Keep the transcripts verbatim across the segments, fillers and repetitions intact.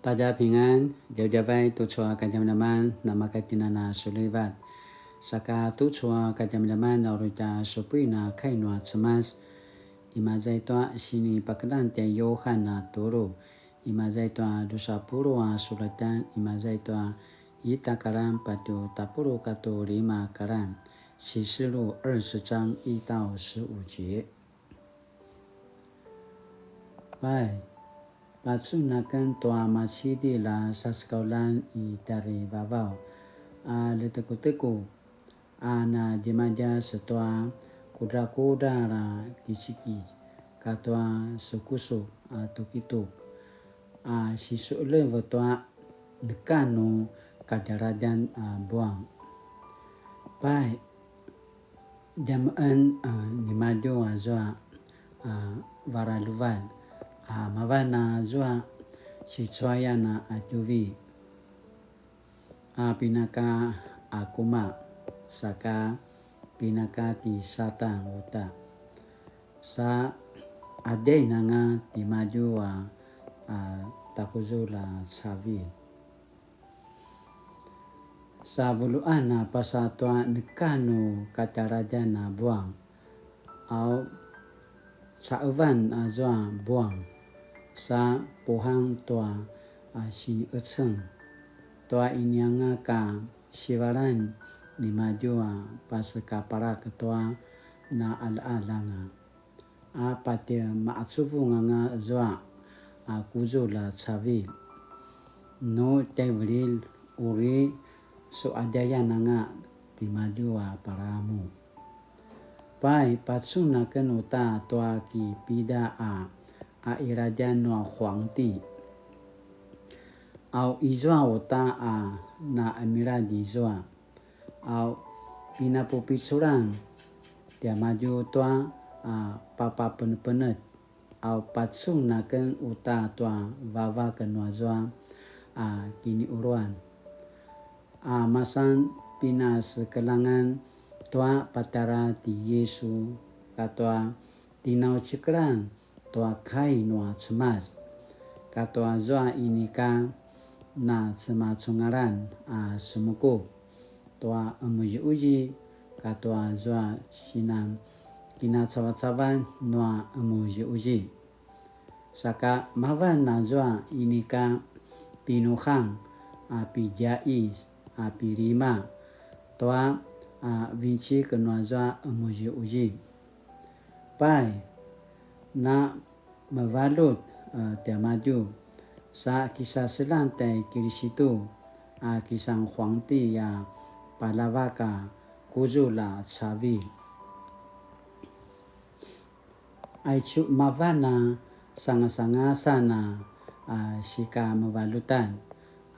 大家平安, djavadjavay tucu a kadjamadjaman, namakatjinana sulivat. Saka tucu a kadjamadjaman, a uri tja supuin a kai nua Cemas. Imaza i tua sinipakeljang tjai Yuhan a tulu. Imaza i tua dusa puluq a sulatjan, imaza i tua ita kalan patje tapuluq katua lima kalan. 啟示錄二十章一到十五節。 Pai, pacun aken tua macidilj a sasekauljan i tjarivavaw a ljetekuteku, a na djemadjas tua kudrakudral a kicikilj katua sukusuk a tukituk, a sisulev tua neka nu kadjaladjan a buang. Pai, djameqen, a, nimadju azua, a, varaluval, a, mavan azua sicuayan a qatjuvi, a, pinaka akuma, saka pinaka ti Satan uta. Sa qadjain anga timadju a, a, takuzulj a cavilj. Sa vuluan a pasa tua neka nu kadjaladjan a buang, au caqevan azua buang, sa puhang tua, a, siniqeceng, tua inianga ka sivalan nimadju a pasekaparak tua naqalaqal anga. A patje maqacuvung anga zua a kuzulj a cavilj. Nu tjaivililj uri suqadjayan anga timadju a palamu. Pai, pacun aken uta tua kipida a, a qiladjan nua huangti. Au izua uta a na qemiladj izua. Au pinapupiculan tiamadju tua, a, papapenepenetj, au pacun aken uta tua vavak nuazua, a, kiniquluan. A, masan pinasekeljangan tua patjara ti Yisu katua tinaucikelan tua kai nua Cemas, katua zua inika na cemacungalan a semukup tua qemuziquzip, katua zua sinan kinacavacavan nua qemuziquzip. Saka mavan azua inika pinuhang a pidjaqis a pilima tua, a, vinecik nuazua qemuziquzip. Pai, na mevaljut, a, tiamadju, sa kisaseljang tjai Kilisitu, a, kisan huangti a paljavak a kuzulj a cavilj. Aicu mavan a sangasangasan a, a, sikamevaljutan,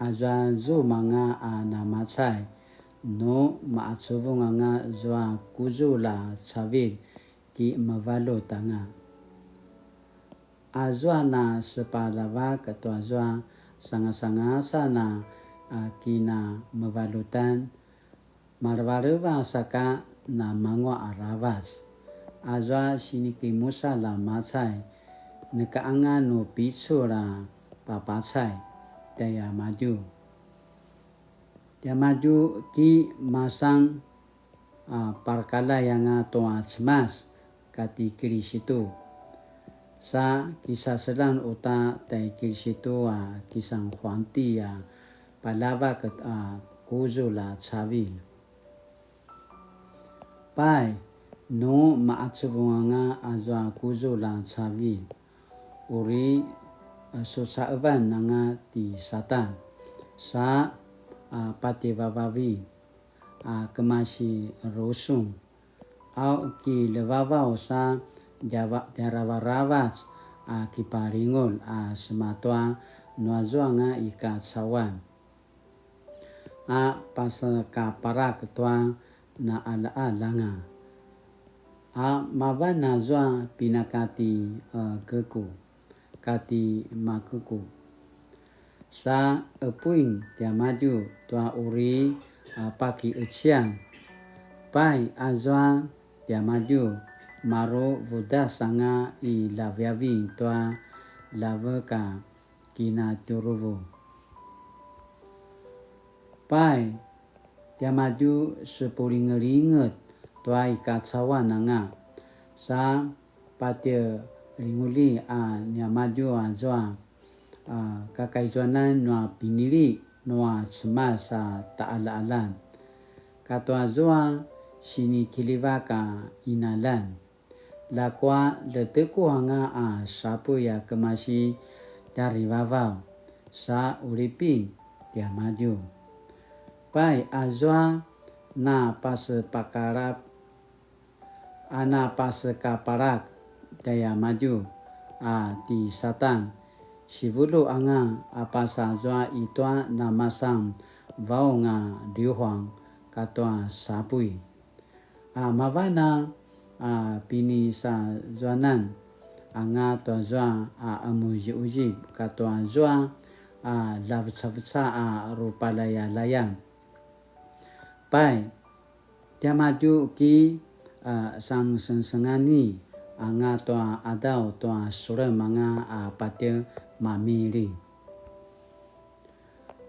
azua zumanga a namacay, nu maqacuvung anga zua kuzulj a cavilj, kimevaljut anga. Azua na sepaljavak tua zua sangasangasan a, a, kinamevaljutan, malevaleva saka namanguaq aravac. Azua sinikimusalj a macay, neka anga nu picul a papacay, tiamadju. Tiamadju ki masan a parakaljai anga tua Cemas kati Kilisitu. Sa kisaseljang uta tjai Kilisitu a kisan huangti a paljavak a kuzulj a cavilj. Pai, nu maqacuvung anga azua kuzulj a cavilj, uri, a, sucaqevan anga ti Satan, sa, a, patjevavavi a kemasi rusung, au kilevavaw sa djava-, djaravaravac a kipalingulj a sematua nuazuanga i kacauan, a pasekaparak tua naqalaqal anga. A mavan azua pinaka ti, e, Keku kati Makeku. Sa qepuin tiamadju tua uri, a, pakiqecian. Pai azua tiamadju maru vudas anga i laviavi tua lavek a kinatjuruvu. Pai, tiamadju sepulingelinget tua i kacauan anga, sa patjelinguli a niamadju azua a kakaizuanan nua pinili nua Cemas a ta'ala'alan, katua zua sinikiljivak a inalan. Ljakua ljeteku anga a sapuy a kemasi tjarivavaw sa uliping tiamadju. Pai, azua na pasepakalap a na pasekapalak tjaiamadju a ti Satan, sivulu anga a pasa zua i tua namasan vaung a liuhuang katua sapuy. A mavan a pinisazuanan anga tua zua a emuziuzip katua zua a lavecaveca a rupalayalayan. Pai, tiamadju ki a sangsengsengani anga tua adaw tua sulem anga a patje mamiling.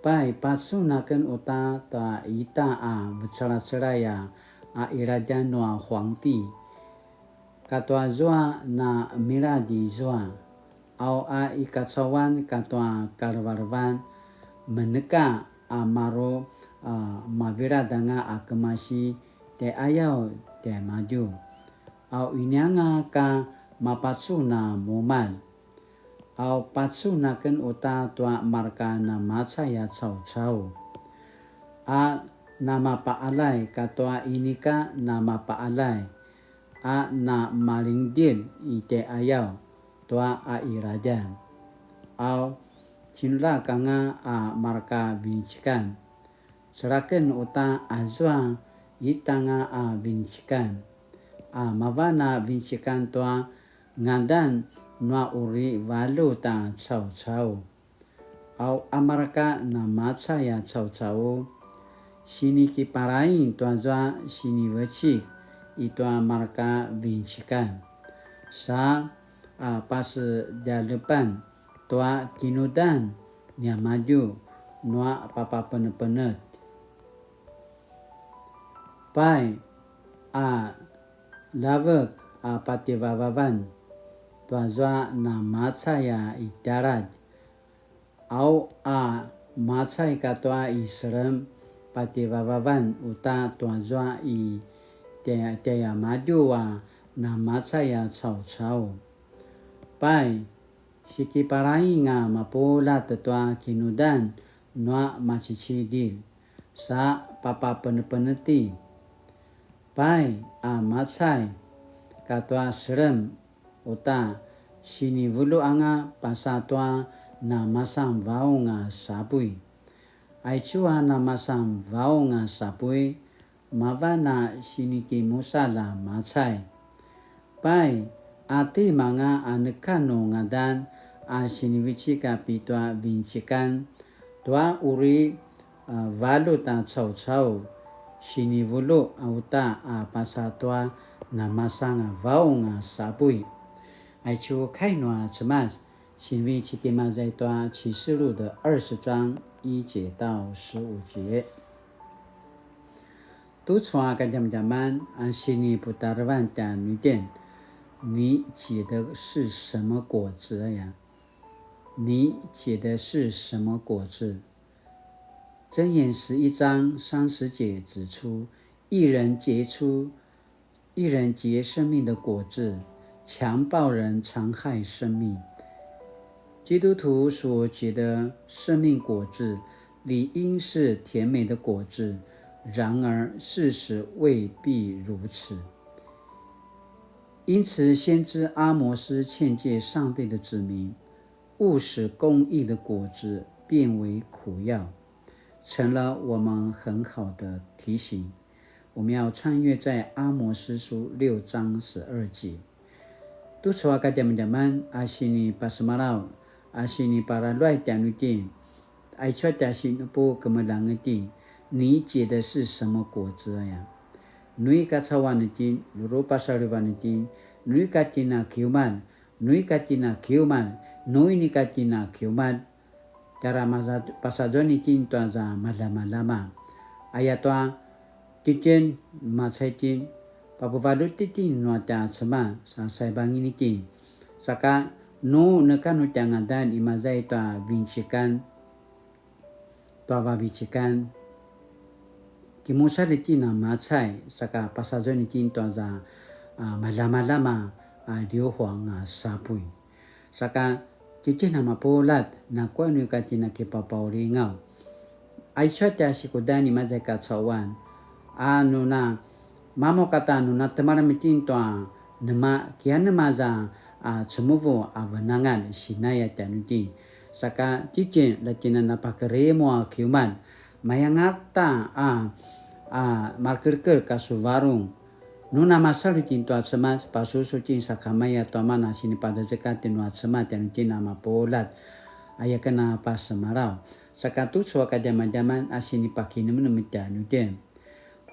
Pai, pacun aken uta tua ita a vecelacelay a, a iladjan nua huangti, katua zua na miladj izua, au a i kacauan katua kalevalevan, meneka a maru a mavilad anga a kemasi tjaiayaw tjaimadju. Au inianga ka mapacun a mumalj. Au pacun aken uta tua marka namacay a caucau, a namapaalay katua inika namapaalay, a namalingdilj i tjaiayaw tua a iladjan. Au cinlak anga a marka vinecikan. Celaken uta azua itanga a vinecikan, a mavan a vinecikan tua ngadan nua uri valjut a caucau. Au a marka namacay a caucau, sinikipalaing tua zua sinivecik i tua marka vinecikan, sa a pasedjalepan tua kinudan niamadju nua papapenepenetj. Pai, a ljavek a patjevavavan tua zua namacay a i taladj, au a macay katua i selem patjevavavan uta tua zua i tjai-, tjaiamadju a namacay a caucau. Pai, sikipalaing a mapuljat tua kinudan nua macicidilj, sa papapenepeneti. Pai a macay katua selem uta sinivulu anga pasa tua namasan vaung a sapuy. Aicu a namasan vaung a sapuy, mavan a sinikimusalj a macay. Pai, a timanga a neka nu ngadan a sinivecik a pitua vinecikan, tua uri a valjut a caucau, sinivulu a uta a pasa tua namasan a vaung a sapuy. Aicu kai nua Cemas, sinivecik imaza i tua 启示录的二十章一节到十五节. Tucu a kadjamadjaman a siniputarevan tjanuitjen, 你结的是什么果子呀？你结的是什么果子？箴言十一章三十节指出，义人结出，义人结生命的果子，强暴人残害生命。基督徒所结的生命果子，理应是甜美的果子，然而事实未必如此。因此，先知阿摩司劝诫上帝的子民，勿使公义的果子变为苦药，成了我们很好的提醒。我们要穿越在阿摩司书六章十二节。Tucu a kadjamadjaman a sinipasemalaw, a siniparaluay tjanuitjen, aicu a tja sinupu kemeljang itjen, 你结的是什么果子呀？ Nu i kacauan itjen, nu uri pasalivan itjen, nu ika tjen a kiumalj, nu ika tjen a kiumalj, nu inika tjen a kiumalj, tjara maza-, pasazuan itjen tua za maljamalama. Ayatua titjen, macay itjen, papuvaljut itjen nua tja Cemas sa saibangin itjen. Saka nu neka nu tja ngadan imaza i tua vincikan, tua vavecikan, kimusalj itjen a macay, saka pasazuan itjen tua za, a, maljamalama, a, ljuhuang a sapuy. Saka titjen a mapuljat, nakuya nu ika tjen a kipapaulingaw. Aicu a tja sikudan imaza i kacauan, a nu na, mamaw kata nu na temalem itjen tua nema, kianema za, a, cemuvuq a venangalj, sinaya tjanuitjen. Saka titjen, la tjen a na pakerimu a kiumalj, mayangata a, a, markelkel ka su varung. Nu na masalu itjen tua Cemas, pasusu itjen sakamaya tua mana sinipazazekatj nua Cemas tjanuitjen a mapuljat. Aya ken a pasemalaw. Saka tucu a kadjamadjaman a sinipakinemnem tjanuitjen.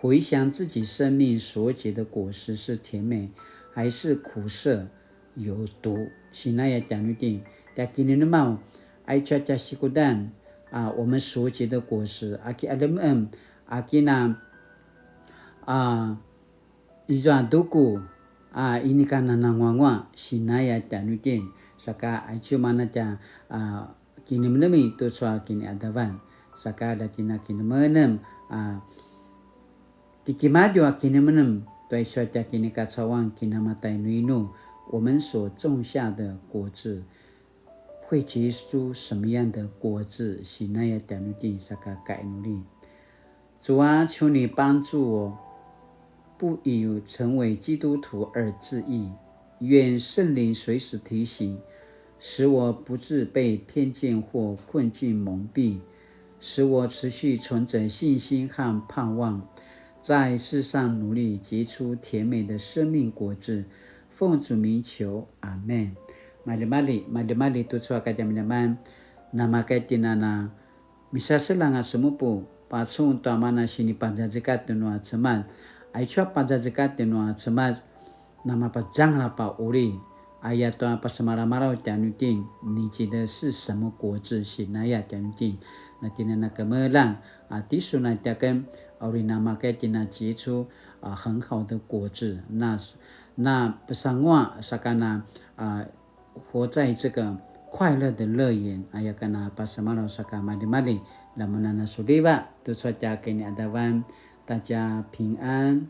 回想自己生命所结的果实是甜美还是苦涩，有毒。Sinaya tjanuitjen, tja kinemnemaw, aicu a tja sikudan, a, 我们所结的果实, a ki alemem, a kina, a, izua duku, a, inika nananguanguaq, sinaya tjanuitjen, saka aicu mana tja, a, kinemnemi tucu a kiniqadavan, saka la tjen a kinemnem, a, kitimadju a kinemnem, tua aicu a tja kinikacauan kinamatainu, 我们所种下的果子会结出什么样的果子？Sinaya tjanuitjen saka kainuli. 主啊，求你帮助我，不以成为基督徒而自义。愿圣灵随时提醒，使我不致被偏见或困境蒙蔽，使我持续存着信心和盼望，在世上努力结出甜美的生命果子。奉主名求，阿们。Maljimalji, maljimalji tucu a kadjamadjaman, namakaitinana, misaseljang a semupu, pacun tua mana sinipazazekatj nua Cemas. Aicu a pazazekatj nua Cemas, namapazangal a pauli. Ayatua pasemalamalaw tjanuitjen, 你结的是什么果子？Sinaya tjanuitjen, na tjen a na kemeljang, a, tisun a tjaken, a uri namakaitina 结出, a, 很好的果子. Na, na pesanguaq sakana, a, 活在这个快乐的乐园, aya ken a pasemalaw saka maljimalji, lamunana suliva, tucu a tja kiniqadavan, 大家平安。